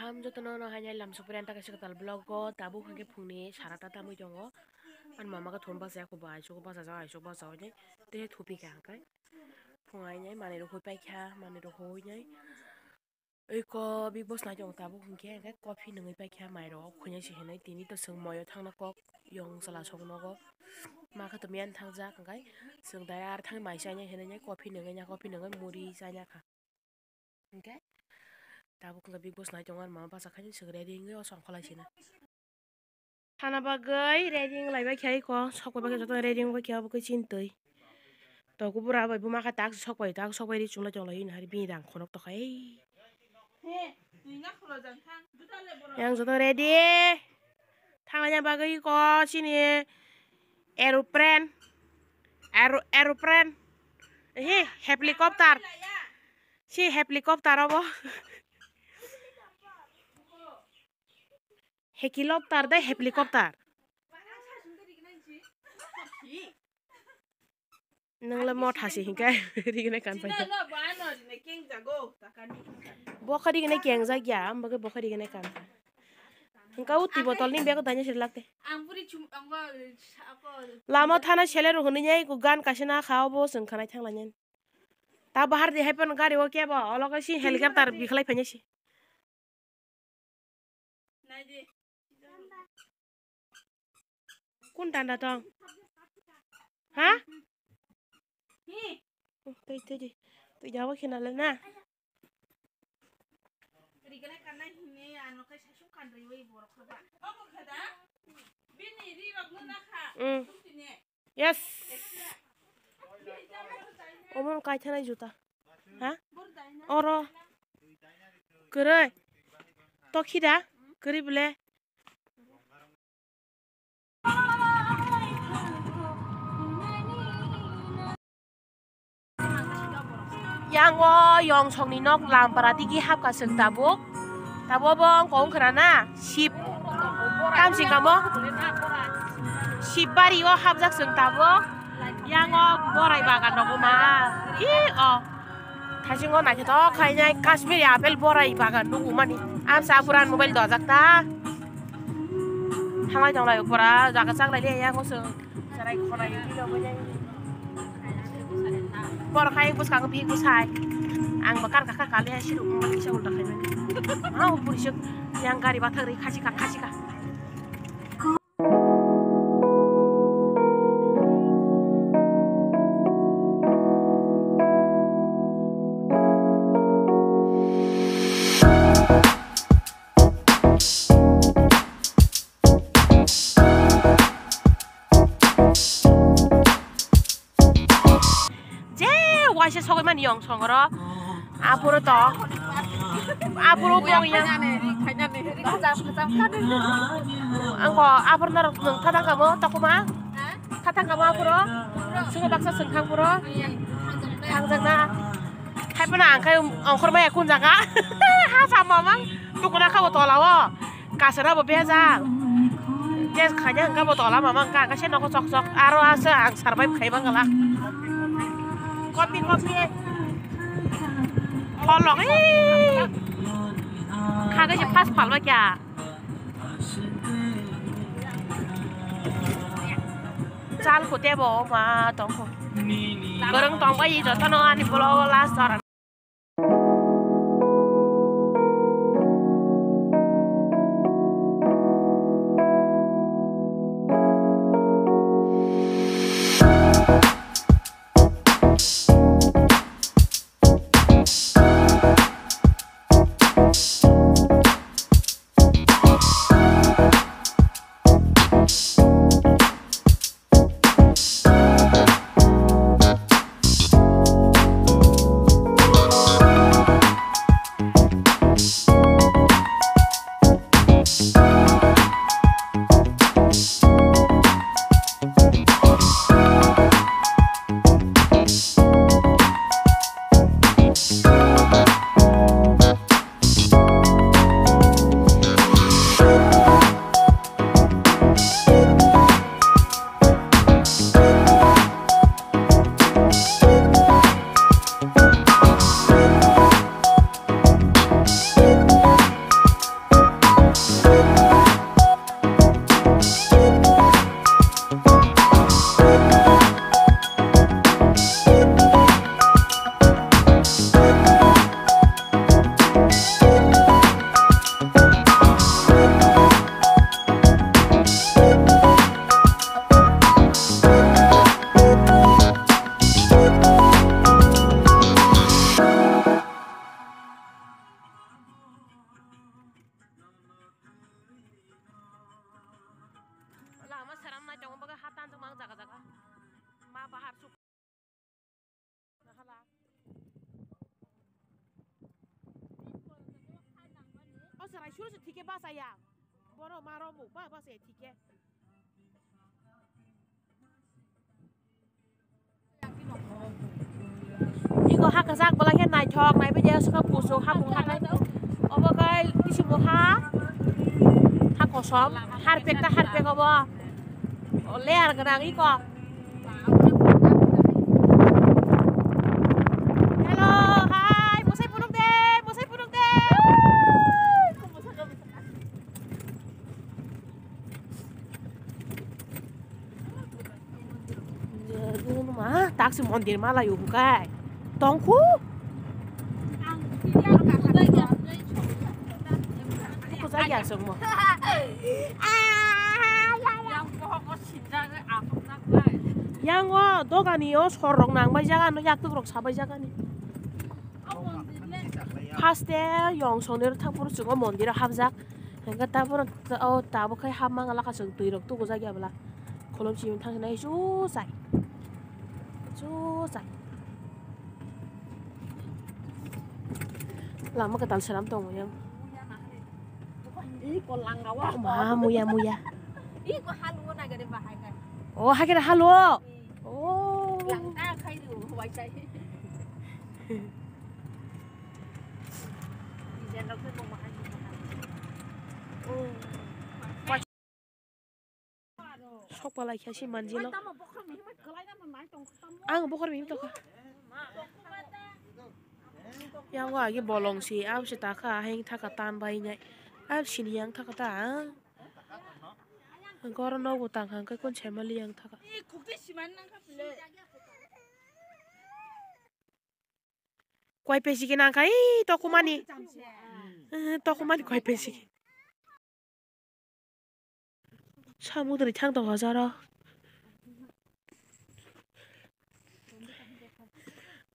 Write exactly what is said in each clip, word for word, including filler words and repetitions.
Am jotono no hainai lam sopri anta kaisa kwtal vlog o tabuk hwnkhe phungni sara ta tamwi tongo. Ani mama khe thum bachaya kho bai, aisuk bachajak, aisuk bachai nai tei thupi kha hwnkhe. Phung ainai manwi rok hoi paikha, manwi rok hoi nai. Oi ko Big Boss nai tongo tabuk hwnkhe hwnkhe coffee nungwi paikha mairok khuinai se hinwi tini to chwng moyo thangna kok yong chwla song nogo. Ma khe to miyani thangjak hwnkhe chwng dai ar thangwi mai chainai hinwi coffee nungwi na coffee nungwi muri chaina kha. Hwnkhe tabuk hwnkhe Big Boss nai tongo, ani mama bachakhaino chwng ready wngwi o song khwlai sina. Thana bagwi ready wng lai bai khe ai ko, sok bai khe joto ready wng bai khe abo khe chini twi. To kubura bai buma khe tak sok bai, tak sok bai ri chwng lai tong lai hwnwi hari bini rang khonok tokha ei. Yang joto ready. Thangna bagwi ko chini aeroplane. Aero-, aeroplane. He, helicopter. Si helicopter obo. Helicopter de helicopter. Nwng le motha se hinkai rigine kan pai. Bo kha rigine kengjak ya, am bagwi bo kha rigine kan pai. Hinka uti botol ni bego danya sir lakte. Lama thana sele ro hwnwi nyai ku gan kaisa na kha obo chwng khanai thang lai nai. Ta bahar di hai phano gari o kebo olo kaisa helicopter bikhlai phai nai si. Kun tanda tong? Ha? Tei tei tei tei jawa khina le na. Mm. Yes. Omo kaithanai juta. Ha? Oro. Kwrwi. Tokhi da? Kwrwi bwle. Yang o Yongsong ni nok Lampara digi hapka chwng tabuk. Tabuk bo wng kong khna na sip. Tam sing kamo? Sip bari o hapjak chwng tabuk. Yang o borai bagan rok ma. Hi o. Thaisingo naithotok khainai Kashmiri apple borai bagan nukmani. Amsa puran mobile dojak ta. Thanglai tonglai pura jaga chaklai le yang o chwng. Borok hai bwskango bini bwsai. Ang bo kar kha kha kali hai siruk mani kisa ulta khai mani. Ha o puri suk yang gari bathang ri khasi kha khasi kha. Je waisa sogwi mani yong songoro. Aporo to. Aporo bong yang. Angko apor norok nung thadang kamo tokuma. Thadang kamo aporo. Sungo baksa sengkhang puro. Thangjak na. Hai pano ang khai ongkhor maya kun jaga. Ha sama mang. Tukuna kabo tola o. Kasara bo bejak. Tes khaina hwnkha bo tola mama hwnkha, hwnkha se nogo chok chok. Aro asa ang survive khai mangala. Kopi, kopi. Holong, ee. Khaga je fast phalba kya. Chal ko tebo ma tongko. Gorong tongba i jotono ani bolo last jora. Churu se thike basa ya. Boro maro muk ba basa ya thike. Iko ha kwchak bwlai khe naithok, naibai de swkang kuchuk ha mung hathai. Obo khe bisi mokha ha kosom, harpek ta harpek obo. O layer gwnang iko. Hello, hi, mwsai phunuk de, mwsai phunuk de. Ma, taksi mondir ma layo hwnkhe. Tongkhu? Kuchai ya songmo. Yang o dogani o sor rok nang bai jaga no yak tuk rok sabai jaga ni. First day yong song ni thang phuru chwng o mondir o hapjak. Hingke tabuk o tabuk khai hapma wngla kaisa twi rok tugu jak ya bwla. Kholom simi thang nai su sai. Su sai. Lama kwtal selam tongo yang. Ih, ko langa wa. Ma, muya, muya. Ih, ko halu na gade bahai kai. Oh, hai kena halu. Oh. Langka khai du, wai sai. Sok palai khe si manjilo. Ang bokhor mihim tokha. Yang wa agi bolong si, am si takha, heng thaka tan bai nai. Am sini yang thaka ta. Goro nogo tang hang kai kon chemali yang thaka. Koi pesi ke nang kai tokumani. Eh, tokumani koi pesi ke. Samudri thang tong hajar.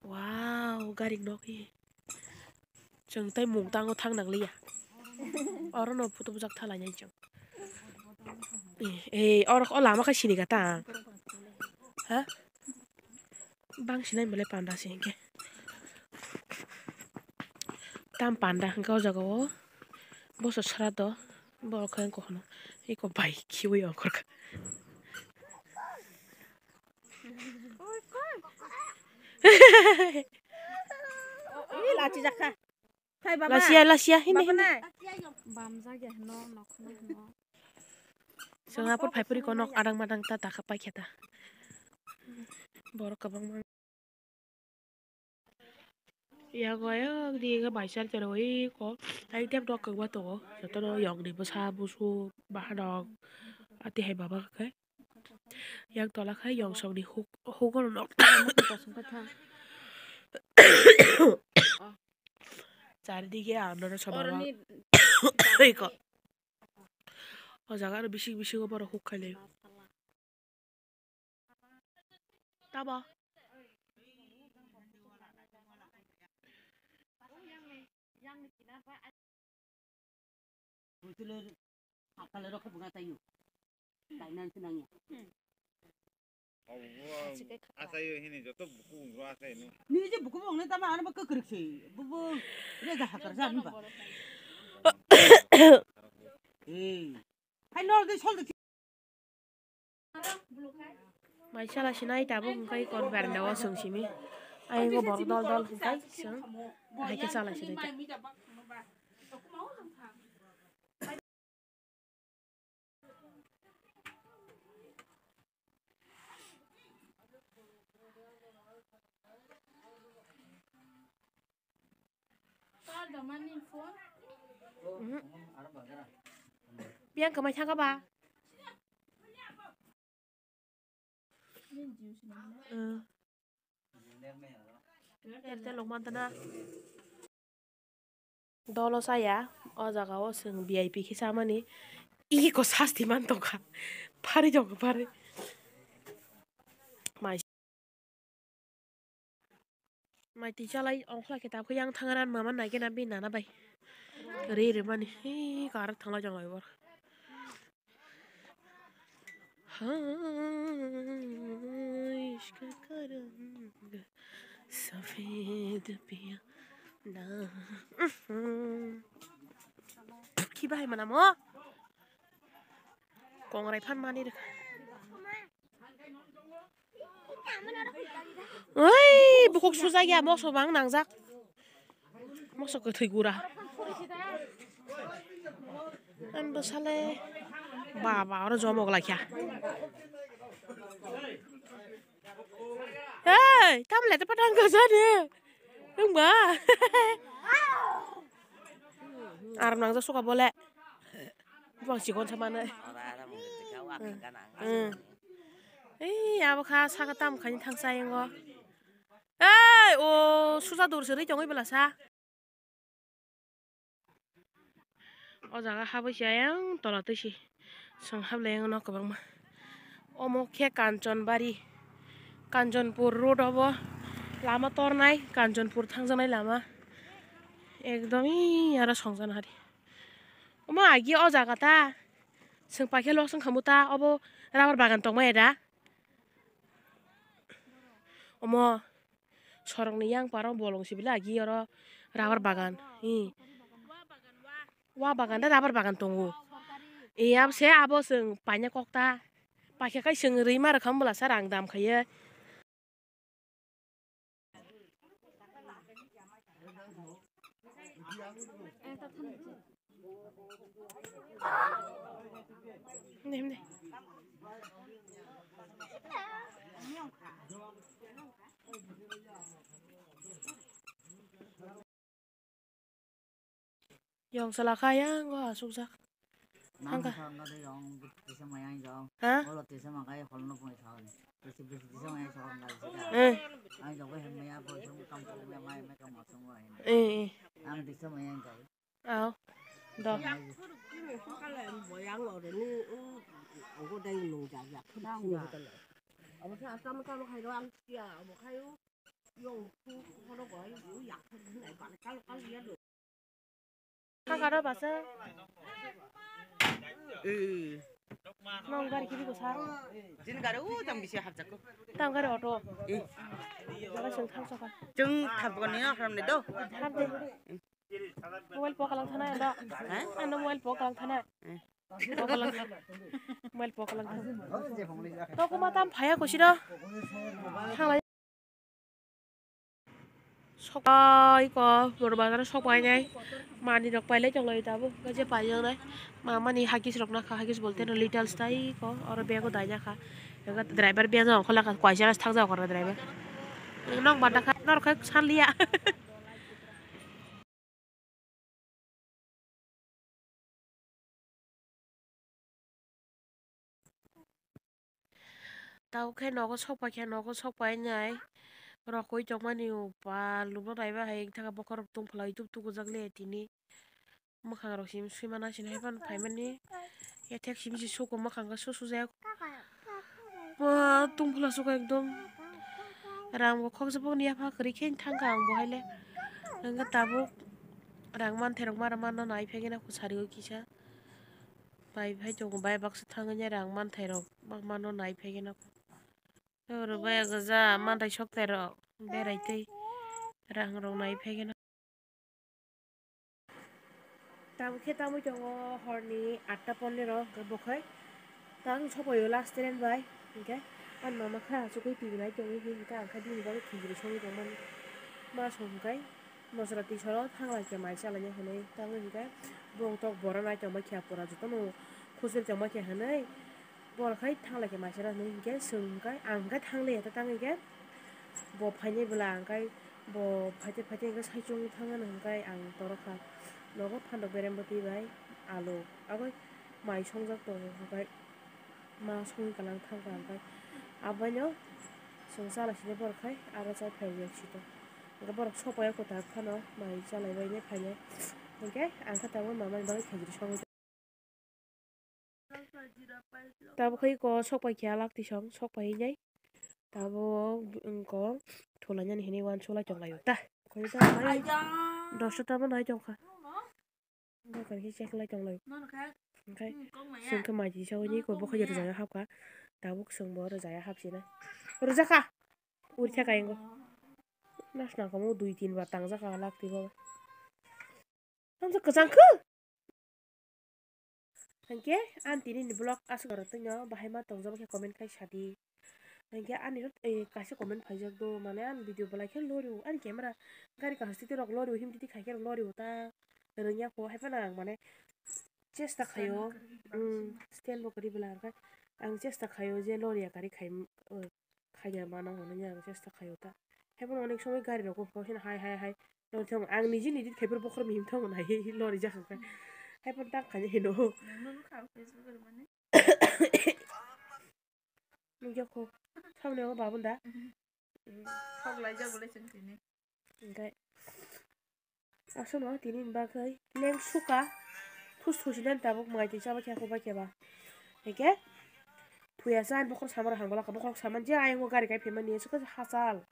Wow, gari nokni. Chwng tai mung tango thang nang liya. Oro no photo bujak thalai nai chwng. Eh, eh, oro o lama khai sini gata. Ha? Bang sinai belai panda se hinkhe. Tam panda hinkhe o jaga o. Boso sra do. Borok khe wngkha hwnwi. Eko bai khiui ongkhorkha. Ih, lachi jakha. Hai baba. Lasia, lasia, hini, baba hini. Nai. Bamjak ya hino, nokno hino. Sengapur phaipuri ko nok adang madang ta takha paikha ta. Borok kwbangma. Yago ayang di ga baisar chero oi ko. Ai tep dok kwbangma tongo. Jotono yokni bwsa busu bahanok. Ati hai baba khe. Yang tola khe yongsokni huk, hugono nok. Charidige andoro soba. Oroni iko. O jaga aro bising bisingo borok huk khailai. Tamo? Butuler hakale rokhe bunga tayo. Tainang sinangya. Achayo hini joto buku bungro achayo. Ni je buku bung ne tama ano ba kwkrwk se. Bubu rega hakar sa ni ba. Eh. Hai nol de sol de. Mai chala sinai tabuk hwnkhe kor berenda o chwng simi. Ai go borok dol dol hwnkhe chwng hai khe chala sinai ta. Biyang kwmai thangkha ba? Airtel rok mantana. Dolo saya, o jaga o chwng V I P khe chamani. Iko sasti man tongkha. Phari tongkha phari. Mai. Mai twi chalai ongkhla khe tabukhe yang thangna mama naikhe na bini nana bai. Ri ri mani hi kar thanglai tonglai bor. Hai ishq ka rang safed piya na. kiba hai mana mo. Kongrai phan mani rwkha. Oi, bukhuk sujak ya, moso bang nangjak. Moso kwthwi gura. Ang bwsale baba oro jomok laikha. Hei, tamo le patang kaja de. Wng ba. Aram nangjak suka bole. Bang chikon sa mano. Ora aram wng kha, wa kha gana. Hmm. Ei, abo kha saka tam khani thangsa yango. Ei, o suja dur siri tongwi bela sa. O jaga habwi se ayang tola twi se chwng hablai yang no kwbangma. Omo khe Kanchanbari, Kanchanpur road obo, lama tornai Kanchanpur thangjaknai lama. Ekdom ee aro songjaknai hari. Omo agi o jaga ta chwng paikhe lok chwng khamu ta obo rubber bagan tongmaya da. Omo. Sorokni yang paro bolong sibila agi oro rubber bagan. Hi. Wa bagan da rubber bagan tongo. Iya se abo chwng paina kokta. Paikha kai chwng rwi ma rwkha bwla sa rang dam khaiya. Yong sala kha yang go asukjak. Nang hangka. Sa no de yong tisa mayang jong. Ha? Olo tisa makai hol no pung sa. Tisa tisa mayang sa na. Eh. Ang jong ko hem maya bo jong kam ko maya maya kam asung wa. Eh. Ang tisa mayang jai. Aw. Do. Thangkaro basa. Eh. Nong gari kiri ko sa. Jin gari u tam bisi hapjak ko. Tam gari auto. Eh. Jaga sing thang saka. Jeng thapgani haram ne do. Thap de. Mobile pokalang thana ando. Ha? Ano mobile pokalang thana. Eh. Pokalang thana. Mobile pokalang thana. To kuma tam phaya ko siro. Thanglai. Sokai ko boro bazar sokai nai. Mani rok pailai tonglai tabuk. Gaje paijak nai. Mamani hagis rok nakha, hagis bolte no Little's tai ko. Oro bego daina kha. Driver bego ongkhola kha. Kwaisa thang jak oro driver. Nok banda kha. Norok khai sanliya. Tabuk khe nogo sok paikha, nogo sok painai rokoi tongmani ba lubuk naiba hai wngkha bokhorok tongphlai tuk tuk jak le tini mwkhang rok simi sui mana sini hai phano phaimani ethek simi se suko mwkhang khe su sujak. Bo tongphla suka ekdom rang bo khoksa bokni yapha kwrwi khe thangkha ang bo haile. Hwnkhe tabuk rang manthairok mara mano nai phegena kwchari o kisa bai phai tongo bai baksa thangwi rang manthairok mano nai phegena. Oro bai gwja manthai soktairok berai tei rang rok nai phegena. Tabuk khe tamwi tongo horni atta pondero hwnkhe bo khai tang sopaio last train bai hwnkhe ani mama kha achugwi twi nai tongwi hwnkhe ang khe bini bagwi khijri songwi tongmani ma song hwnkhe mosra twi soro thang lai khe mai cha lainai hinwi tangwi hwnkhe bong tok bora nai tongma khe pura jotono khusui tongma khe hinwi. Bor khai thanglai khe maisara hinwi hinkhe chwng hinkhe ang hinkhe thangliya ta tangwi khe bo phainai bwla ang khai bo phaite phaite hinkhe saichung thangmani hinkhe ang torokha nogo phandok berem bwtwi bai alu agoi mai songjak tongo hinkhe ma songwi kwlang thangkha hinkhe aboino chwng chala sini borok khai aro chai phai rwya sito hinkhe borok sopaiya kwtal phano mai chalaibaine phainai hinkhe ang khe tabuk mamani bagwi khejri songwi. Tabuk khai ko sok pai khe alak tisong sok pai nai. Tabuk wng ko thulainani hinwi uansuk lai tonglaio ta. Khoi ta mai dosta tamo nai tongkha. Dokan khe check lai tonglaio. Hwnkhe chwng khe mai tisa uni ko bo khe rwjak ya hapkha. Tabuk chwng bo rwjak ya hapsinai. Rwjakha. Uri theka ingo. Nas nangkha mo dui tin bar tangjak alak tigo. Tamo kwchang khe. Hwnkhe ani tini ni vlog aswk oro tongno bahai ma tongjak khe comment khai sadi. Hwnkhe ani rok, eh, kaisa comment phaijak do, mane ani video belai khe lorio, ani camera gari kaham sitwi rok lorio, himtiti khai khe rok lorio ta rwngya kho, haiphano ang mane chesta khaio, stand bo kwrwi bwla hwnkhe ang chesta khaio je loria gari khai, eh, khaina mano hwnwi ang chesta khaio ta. Haiphano onek somoi gari rok bo hai hai hai lori thang, ang niji niji khai phuru bokhorok mihim thang nai lorijak hwnkhe, haiphano tak khaina hino. Nungya kho. Thamni o babun da. Thok laijak bolai chwng tini. Hwnkhe aswkno tini ni bagwi leng suka. Thus thusi dan tabuk mai twi chaba khe kho bai khe ba. Hwnkhe thuya cha ani bokhorok samar hang bolaka, bokhorok saman je ayang o gari kai phaimani aswk hachal.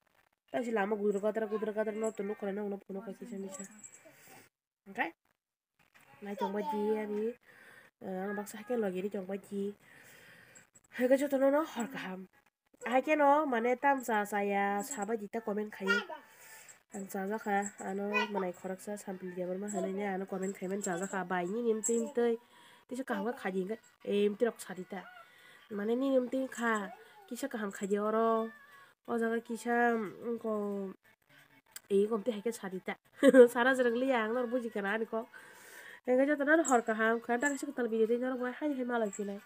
Taisi lama gudra gadra gudra gadra norok tong nukha nang no phunukha kisa misa. Hwnkhe nai tongbai di ani, eh, ang baksa haikhe logi ri tongbai di. Haikhe jotono no hor kaham. Haikhe no mane tamsa chaya sabai di ta comment khaio. Ang chajakha ano mwnai khoroksa Sampili Debbarma hwnwi ne ano comment khaimani chajakha bai nini mtwi mtwi tisa kaham khe khaidi hwnkhe, eh, mtwi rok sadi ta. Mane nini mtwi kha kisa kaham khaidi oro. O jaga kisa, mm, ko, ei, komtwi hai khe sadi ta. Sara jwrwng liya ang nor buji kana ani kok. Hwnkhe jotono hor kaham kha, daksa kwtal video tei norok bai hai hai malai phinai.